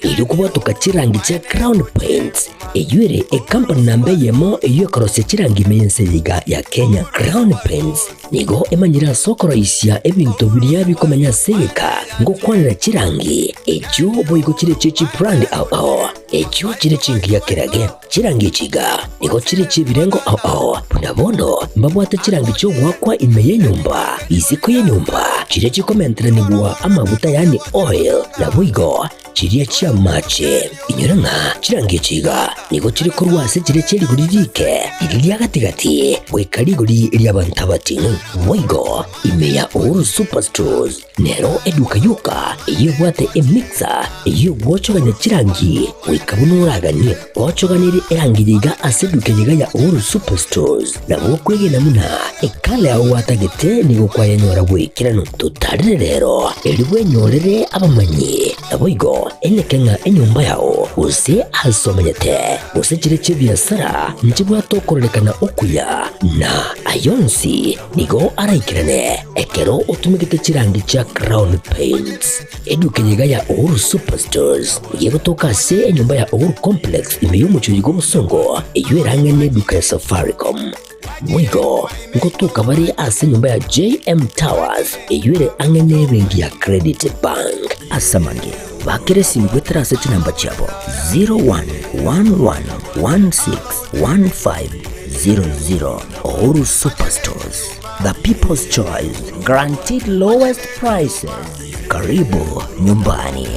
Erio kobwatoka chirangi chia Crown Paints, eyio ere ekampani namba eyemo eyio ekorosia chirangi ime y'ense eye iga ya Kenya. Crown Paints nigo emanyire ase okoroisia ebinto biria bikomenya ase egeka ngokwanera chirangi echio boigo chire chie chibrand ao ao, echio chire chingiya kerage. Chirangi echi iga nigo chire chi'ebirengo ao ao, buna bono mbabwate chirangi chi'ogoakwa ime y'enyomba, isiko y'enyomba, chiria chikomenteranigwa amaguta yaani oil, naboigo chiria chi'amache. Inyora ng'a chirangi echi iga nigo chire korwa ase chiria chie rigori rike, riria ria gati-gati, goika rigori ri'abanto abating'u. Boigo ime ya Uhuru Superstores nero eduka yoka eyio ebwate emixer eyio egwochogania chirangi goika buna oraganie. Gwochoganirie erangi eye iga ase eduka eye iga ya Uhuru Superstores, nabo okwegena buna ekala yao gwatagete nigo kwayenyora bw'ekeranu. Totarire rero erio bwenyorere abamanyi, naboigo eneke ng'a enyomba yao, gose aase omenyete, gose chire chi'ebiasara nchibwate okororekana okuya, na ay'onsi nigo araikerane ekero otumegete chirangi chia Crown Paints. Eduka eye iga ya Uhuru Superstores nigo egotoka ase enyomba ya Uhuru Complex ime y'omochie oyo bw'obosongo, eyio erang'e neduka ya Safaricom. Boigo ngotoka bare ase enyomba ya JM Towers eyio ere ang'e nebenki ya Credit Bank. Ase amange, bakera esimi goetera ase chinamba chiabo 0111161500. Uhuru Superstores, the people's choice, guaranteed lowest prices. Karibu nyumbani.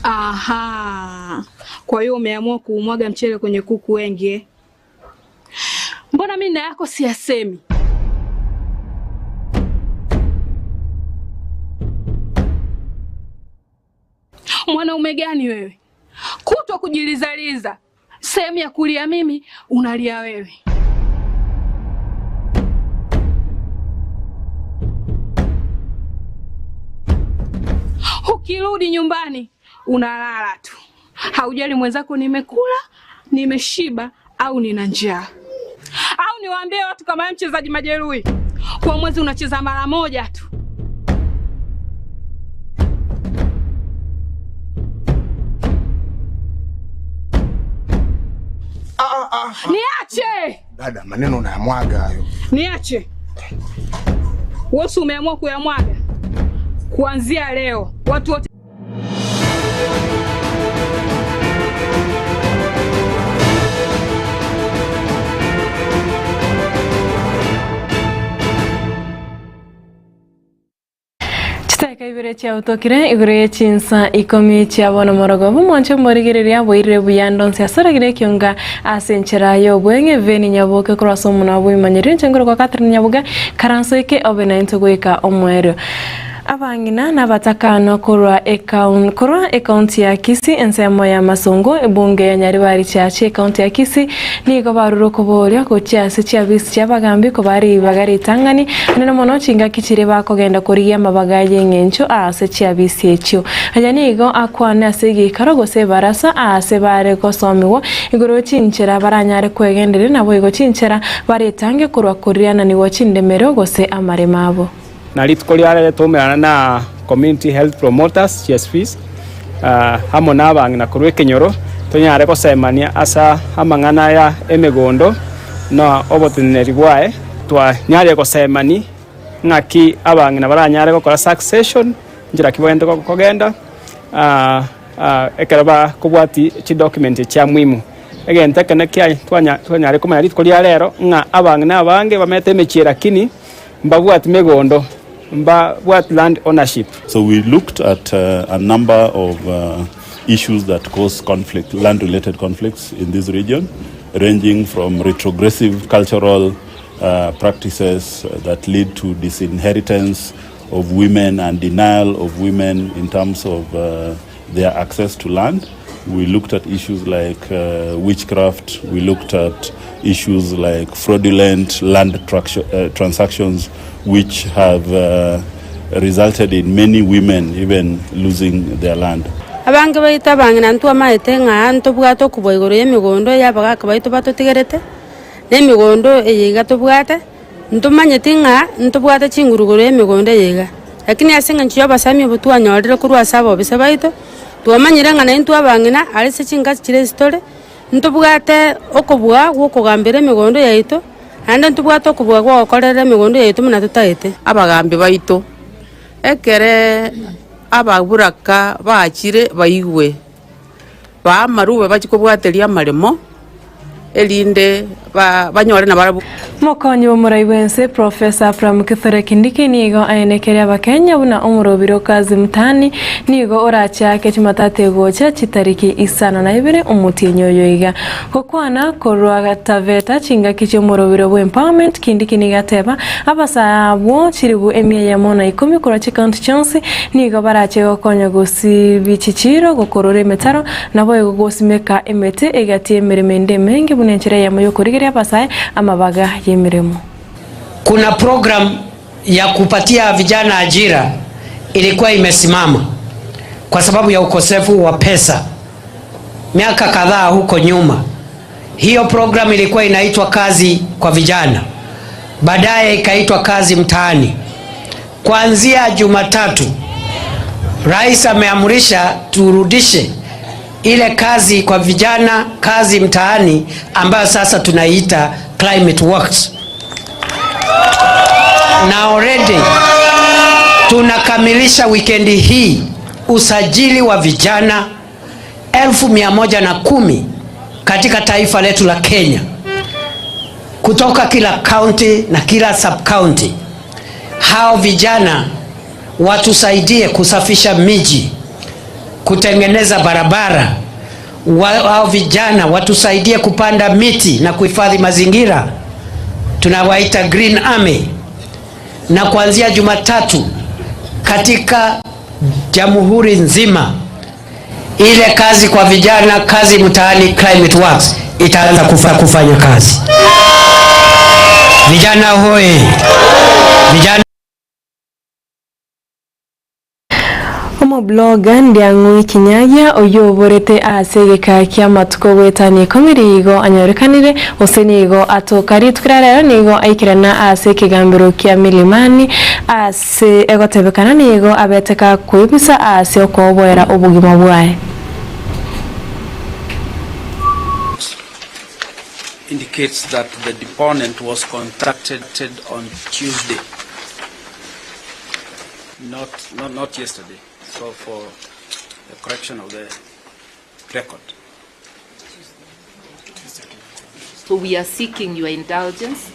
Aha. Kwa hiyo umeamua kuumwaga mchele kwenye kuku wengi eh? Mbona mimi na yako siyasemi? Mwanaume gani wewe? Kutwa kujilizaliza. Sehemu ya kulia mimi unalia wewe. Ukirudi nyumbani unalala tu. Haujali mwenzako nimekula, nimeshiba au nina njaa. Au niwaambie watu kama wewe mchezaji majeruhi, kwa mwezi unacheza mara moja tu. Niache! Dada, maneno unayamwaga hayo. Niache. Wewe umeamua kuyamwaga. Kuanzia leo watu wote Chitaka ibere chia utokire igure chinsa ikomi chia bono morogo bumwanche morigereria boire buyando nsi asaragire kyonga asenchera yo bwenge veni nyaboke kroso muna bwimanyire nchengoro kwa Catherine Nyabuga karanso ike obena into goika omwero abangina n'abatakano korwa account korwa account ya Kisii ensemo ya Masungu ebunge ya Nyaribari chache account ya Kisii nigo baruro koboria gochia ase chiabisi chiabagambi kobari bagari tangani nene mono chinga kichire bakogenda korigia mabaga y'engencho ase chiabisi echio aya nigo akwane ase gikaro gose barasa ase bare gosomiwa igoro chinchera baranyare kwegendere nabo igo chinchera baretange korwa koriana niwo chindemero gose amaremabo. Na rituko tumerana na community health promoters CSPs hamo nabang na korwe kenyoro tonyare gosemania asa amang'ana ya emegondo na oboteneri bwae twanyare gosemani ng'aki abang'ina baranyare gokora succession njira kibwende kogenda ekero ba kobwati chi document chia muhimu egente kene kia twanyare komanya rituko ria rero ng'a abang'ina abange bamete emechie lakini mbabwati megondo mbabwati land ownership. So we looked at a number of issues that cause conflict, land-related conflicts in this region, ranging from retrogressive cultural practices that lead to disinheritance of women and denial of women in terms of their access to land. We looked at issues like witchcraft. We looked at issues like fraudulent land transactions, which have resulted in many women even losing their land. Abange baita bang'ina ntwamaete ng'a ntobwate okobua igoro ya emigondo ya abagaka baito batotigerete, na emigondo eye iga tobwate, ntomanyeti ng'a ntobwate chinguru igoro ya emigondo eye iga. Lakini ase eng'encho ya obosemi obo twanyorire korwa ase abobisa baito, twamanyire ng'a naintwe abang'ina are ase chingasi chire ase tore, ntobwate okobua gwa okogambera emigondo yaito, naende ntobwate okobua gwa ogokorera emigondo yaito buna totaete. Abagambi baito, ekere ababuraka bachire baigwe, bamarube bachikobwateria amaremo, erinde banyore na barabu. Mokonyi wa bwense Professor Abraham Kithure Kindiki nigo aenekeria Abakenya buna omorobiro kazi mtaani nigo orachake Jumatatu egocha chitariki 52 omotienyi oyo iga. Gokwana korwa Taveta chingaki chi'omorobiro bwa empowerment, Kindiki nigo ateba abasabwo chiribu 110 korwa chikaunti chionsi nigo barache gokonya gosibi chichiro, gokorora emetaro nabo igo gosimeka emete egati emeremo ende emenge buna enchera eyemo yokorigeria abasae amabaga y'emiremo. Kuna program ya kupatia vijana ajira ilikuwa imesimama kwa sababu ya ukosefu wa pesa miaka kadhaa huko nyuma. Hiyo program ilikuwa inaitwa kazi kwa vijana, baadaye ikaitwa kazi mtaani. Kuanzia Jumatatu, Rais ameamrisha turudishe ile kazi kwa vijana, kazi mtaani, ambayo sasa tunaiita Climate Works. Na already tunakamilisha wikendi hii usajili wa vijana 110,000 katika taifa letu la Kenya, kutoka kila county na kila sub county. Hao vijana watusaidie kusafisha miji, kutengeneza barabara. Hao vijana watusaidie kupanda miti na kuhifadhi mazingira, tunawaita Green Army. Na kuanzia Jumatatu katika jamhuri nzima, ile kazi kwa vijana, kazi mtaani, Climate Works itaanza kufanya kazi. Vijana hoye! Vijana. Omobloga Ndiang'ui Kinyagia oyoborete ase egeka kia matuko gwetania ikomi igo anyorekanire gose nigo atoka rituko rero nigo aikerana ase ekegambero kia Milimani ase egotebekana nigo abeteka kwebisa ase okoboera obogima bwaye. Indicates that the deponent was contacted on Tuesday, not yesterday. So for the correction of the record. So we are seeking your indulgence,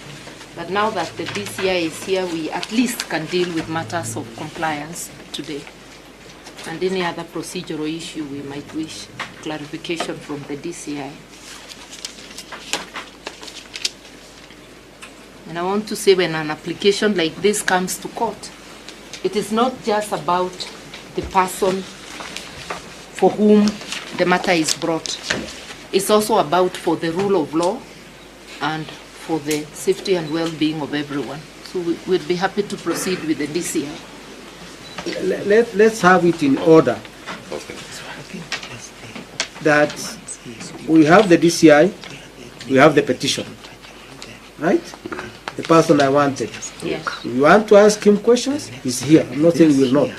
but now that the DCI is here, we at least can deal with matters of compliance today. And any other procedural issue we might wish clarification from the DCI. And I want to say, when an application like this comes to court, it is not just about the person for whom the matter is brought. It's also about for the rule of law and for the safety and well-being of everyone. So we'd be happy to proceed with the DCI. Let's have it in order. Okay. That we have the DCI, we have the petition, right? The person I wanted. Yes. If you want to ask him questions, he's here. I'm not saying we will not.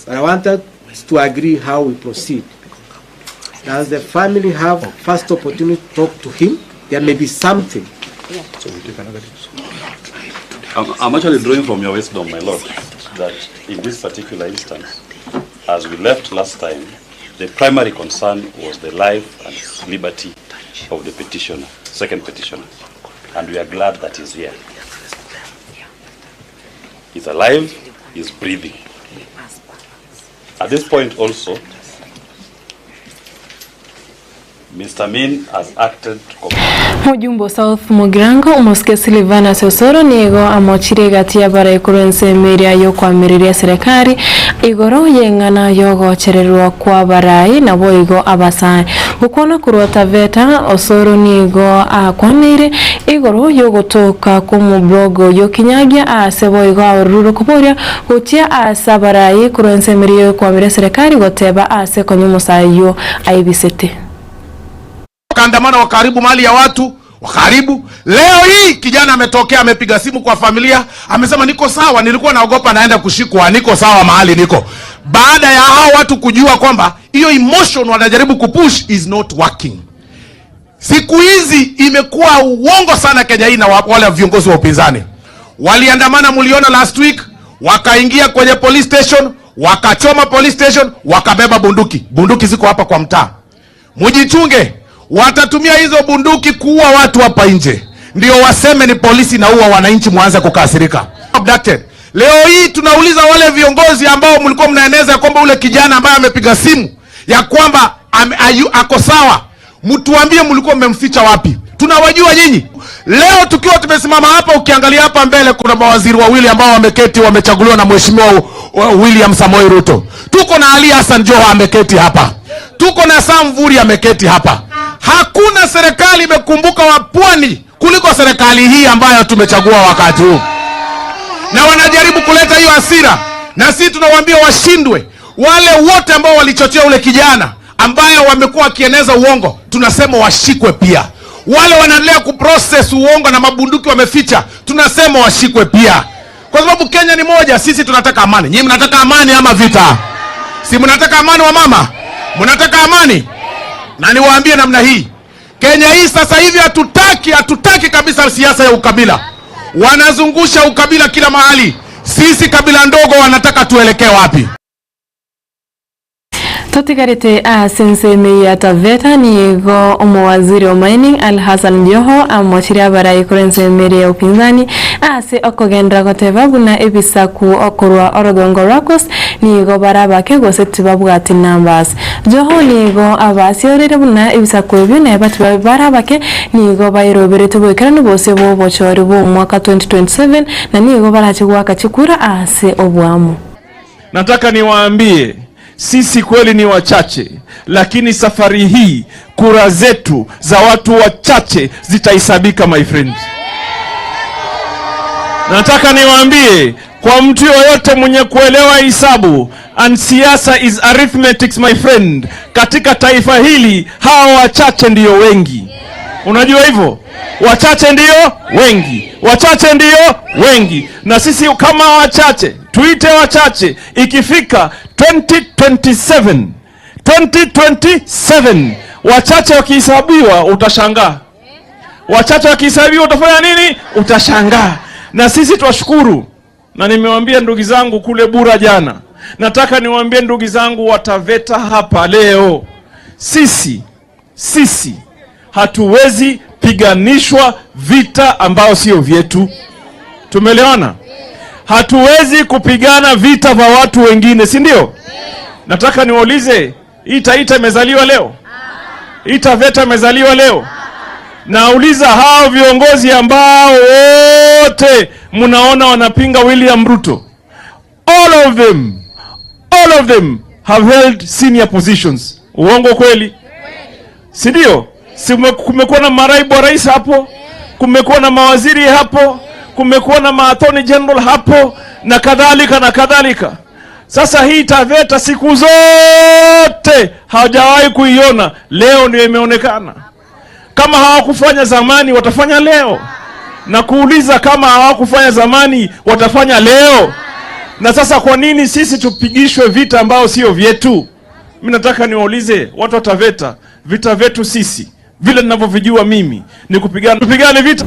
But I wanted to agree how we proceed. Does the family have first opportunity to talk to him? There may be something. Yeah. I'm actually drawing from your wisdom, my lord, that in this particular instance, as we left last time, the primary concern was the life and liberty of the petitioner, second petitioner. And we are glad that he's here. He's alive, he's breathing. At this point also, Mr. Min has acted. Mujumbo South Mugirango omosike Silvana Sosoro nigo amochire gati ya bara ekurense emeria yokwamiriria serikali Igoro yeng'ana yogochererwa kwa barai nabo igo abasae gukwana kurwa Taveta Osoro nigo akwanire igoro yogotoka kumublogo yokinyagia ase boigo aururu kuboria gutia ase abarai kurwa ensemeri kwamire serikali goteba ase konyomusayo aibisete. Wakaandamana wakaharibu mali ya watu, wakaharibu. Leo hii kijana ametokea, amepiga simu kwa familia, amesema niko sawa, nilikuwa naogopa naenda kushikwa, niko sawa mahali niko. Baada ya hao watu kujua kwamba hiyo emotion wanajaribu kupush is not working. Siku hizi imekuwa uongo sana Kenya hii na wale viongozi wa upinzani. Waliandamana, mliona last week, wakaingia kwenye police station, wakachoma police station, wakabeba bunduki. Bunduki ziko hapa kwa mtaa. Mujichunge, watatumia hizo bunduki kuua watu hapa nje. Ndio waseme ni polisi na uwa wananchi, muanze kukasirika. Abducted. Leo hii tunauliza wale viongozi ambao mlikuwa mnaeneza kwamba ule kijana ambaye amepiga simu ya kwamba ako sawa, mtuambie mlikuwa mmemficha wapi? Tunawajua nyinyi. Leo tukiwa tumesimama hapa, ukiangalia hapa mbele kuna mawaziri wawili ambao wameketi, wamechaguliwa na Mheshimiwa William Samoei Ruto. Tuko na Ali Hassan Joho ameketi hapa. Tuko na Sam Mvurya ameketi hapa. Hakuna serikali imekumbuka wa pwani kuliko serikali hii ambayo tumechagua wakati huu. Na wanajaribu kuleta hiyo hasira, na sisi tunawaambia washindwe. Wale wote ambao walichochea ule kijana ambaye wamekuwa wakieneza uongo, tunasema washikwe pia. Wale wanaendelea kuprocess uongo na mabunduki wameficha, tunasema washikwe pia. Kwa sababu Kenya ni moja, sisi tunataka amani. Nyinyi mnataka amani ama vita? Si mnataka amani wa mama? Mnataka amani? Na niwaambie namna hii, Kenya hii sasa hivi hatutaki kabisa siasa ya ukabila. Wanazungusha ukabila kila mahali. Sisi kabila ndogo wanataka tuelekee wapi? Totigarite asenseme ya Taveta nigo omowaziri wa mining Al Hassan Joho amwachire abarai kurensemere ya upinzani ase okogendera goteba buna ebisaku okorwa orogongo rwakos nigo barabake gose tibabwati numbers. Joho nigo abasiorere buna ebisaku ebyo neba barabake nigo bairoberete bwekerano bose bobochori bo mwaka 2027 na nigo barache gwaka chikura ase obwamu. Nataka niwaambie sisi kweli ni wachache, lakini safari hii kura zetu za watu wachache zitahesabika, my friend. Nataka niwaambie kwa mtu yoyote mwenye kuelewa hisabu, and siasa is arithmetics, my friend, katika taifa hili hawa wachache ndiyo wengi. Unajua hivyo? Wachache ndiyo wengi. Wachache ndiyo wengi. Na sisi kama wachache, tuite wachache, ikifika 2027 wachache wakihesabiwa utashangaa. Wachache wakihesabiwa utafanya nini? Utashangaa. Na sisi twashukuru. Na nimewaambia ndugu zangu kule Bura jana, nataka niwaambie ndugu zangu wa Taveta hapa leo, sisi hatuwezi piganishwa vita ambao sio vyetu. Tumeelewana? Hatuwezi kupigana vita vya watu wengine, si ndio? Nataka niwaulize, hii Taita imezaliwa leo? Hii Taveta imezaliwa leo? Nauliza hao viongozi ambao wote mnaona wanapinga William Ruto, all of them have held senior positions. Uongo kweli? Si ndio? Si kumekuwa na maraibu wa rais hapo, kumekuwa na mawaziri hapo, kumekuwa na maattorney general hapo, na kadhalika na kadhalika. Sasa hii Taveta siku zote hawajawahi kuiona, leo ndio imeonekana. Kama hawakufanya zamani watafanya leo. Na kuuliza, kama hawakufanya zamani watafanya leo. Na sasa kwa nini sisi tupigishwe vita ambao sio vyetu? Mimi nataka niwaulize watu wa Taveta, vita vyetu sisi vile ninavyovijua mimi ni kupigana, tupigane vita.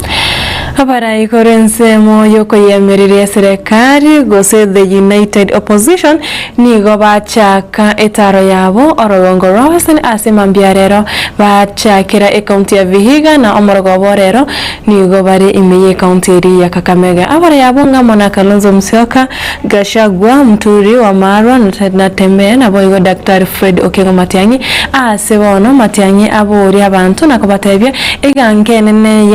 Abarai korensemo yokoyemerere serikali gose the United Opposition nigo bachaka etaro yabo orogongo rwa Western ase mambiarero bachakira ekaunti ya Vihiga na omorogo borero nigo bari imeye kaunti eri ya Kakamega. Abara yabo ngamo na Kalonzo Musyoka, Gachagua, Muturi wa Marwa na Tembe na boigo Dr. Fred Okengo Matiang'i ase bono Matiang'i abori abantu nakobatebia egankenene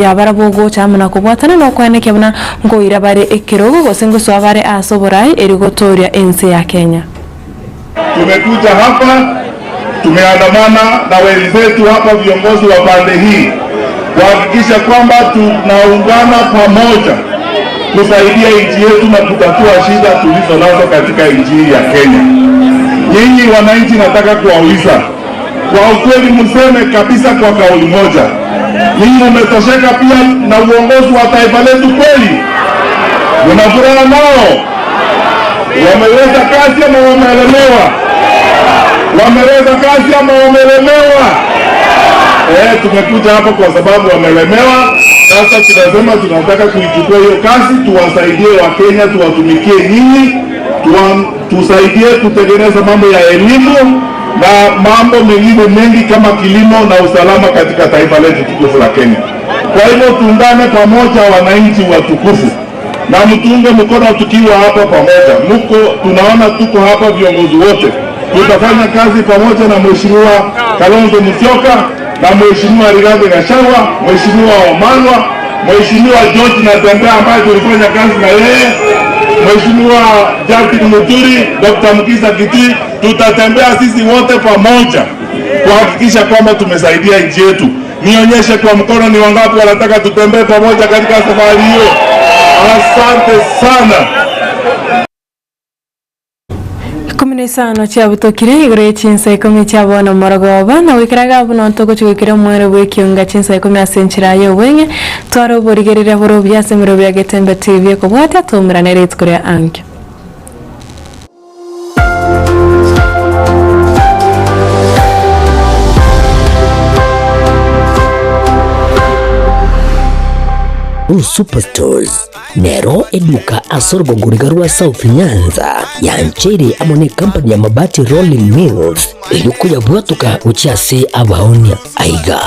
yabarabo gocha gochama na kobwatana na okwanekya buna nkoira bare ekerogo gose ngosoa bare ase oborai eri gotoria ense ya Kenya. Tumekuja hapa, tumeandamana na wenzetu hapa viongozi wa pande hii kuhakikisha kwamba tunaungana pamoja kusaidia nchi yetu na kutatua shida tulizo nazo katika nchi ya Kenya. Nyinyi wananchi, nataka kuwauliza kwa ukweli, mseme kabisa kwa kauli moja, nyinyi mmetosheka pia na uongozi wa taifa letu kweli? Mna furaha nao? Wameweza kazi ama wameelemewa? Wameweza kazi ama wamelemewa? Tumekuja hapa kwa sababu wamelemewa. Sasa tunasema tunataka kuichukua hiyo kazi, tuwasaidie Wakenya, tuwatumikie nyinyi, tusaidie kutengeneza mambo ya elimu na mambo mengine mengi kama kilimo na usalama katika taifa letu tukufu la Kenya. Kwa hivyo tuungane pamoja wananchi watukufu, na mtuunge mkono tukiwa hapa pamoja. Mko tunaona tuko hapa viongozi wote, tutafanya kazi pamoja na Mheshimiwa Kalonzo Musyoka na Mheshimiwa Rigathi Gachagua, Mheshimiwa Wamalwa, Mheshimiwa George Natembeya ambaye tulifanya kazi na yeye, Mheshimiwa Justin Muturi, Dr. Mukisa Kitui. Tutatembea sisi wote pamoja kuhakikisha kwamba tumesaidia nchi yetu. Nionyeshe kwa mkono ni wangapi wanataka tutembee pamoja katika safari hiyo. Asante sana. 15 chiabutokire igoro chinsa 10 chiabona morogoba na wikiraga buno ntogochigikira omwere bw'ekionga chinsa 10 ase enchera ya obweng'e twara oborigereria boro biase emero bia Getembe TV ekobwatia twaumerane rituko ria ankio. Superstores nero eduka asorgongoriga rwa South Nyanza yanchere amone company ya Mabati Rolling Mills elukuya bwatuka uchiase abaonia aiga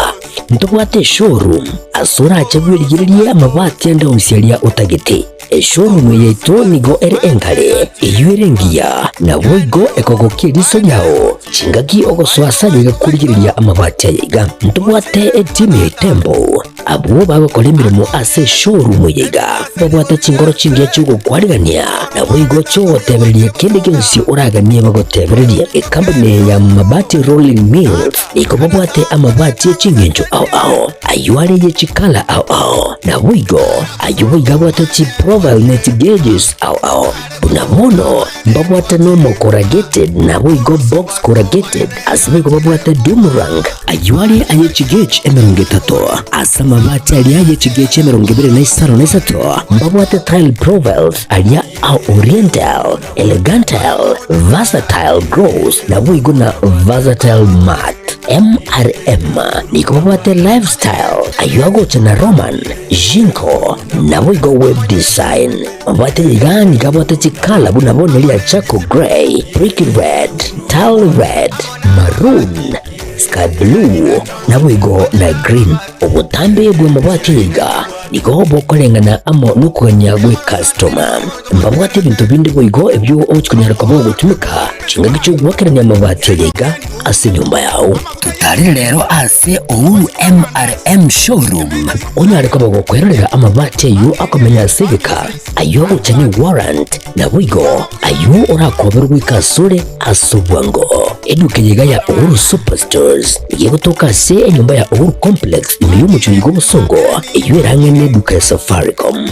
ntobwate showroom asora achabwirigiria amabati anda usialia utagete eshowroom yetu nigo ere enkare eyuerengia na boigo ekogokiriso lyao chingaki ogoswasa kurigiria amabati ayiga ntobwate etime tembo abo bagakora emirimo ase showroom yiga babwate chingoro chingia chugokwarigania na boigo chogotebereria kende gionsi oraganie bagotebereria ekampani ya Mabati Rolling Mills iko babwate amabati echingencho ao ao ayuare yechikala ao ao na boigo ayu bwate chi profile net gauges ao ao bunabono mbabwate nomo corrugated na boigo box corrugated asibigo babwate doomerang ayuare ayechi gauge 30 asa mabati ali ayechi gauge 25 mbabwate tile profiles alia au oriental elegantal versatile gross na boigo na versatile mat MRM niko babwate lifestyle ayuagocha na Roman Jinko na boigo web design mabati gani kabwate chikala bunabone lia charcoal grey, brick red, tile red, maroon, sky blue na boigo na green. Obutambe bwe mabati ga niko bokolengana amo nukuganya gwe customer mbabwate bintu bindi boigo ebyo ochikunyara kwa gotumika chinga gichugwakeranya mabati ga ase nyumba yao. Tutari lero ase Uhuru MRM showroom onyare kwa gokwerera amabati ayo akomenya segeka ayo guchanye warrant na boigo ayo orakoberwa ikasure asobwango eduke ya Uhuru Superstores yegotoka se enyumba ya Uhuru Complex imiyumucho gobusongo eyo duka ya Safaricom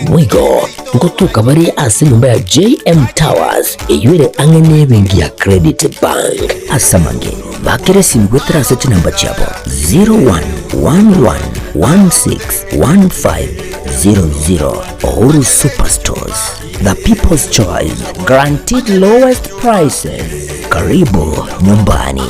mwigo nkotuka bari ase nyumba ya JM Towers eyure angene bengi ya Credit Bank asamange bakere simgwetra ase namba chabo 0111161500. Uhuru Superstores, the people's choice, guaranteed lowest prices. Karibu nyumbani.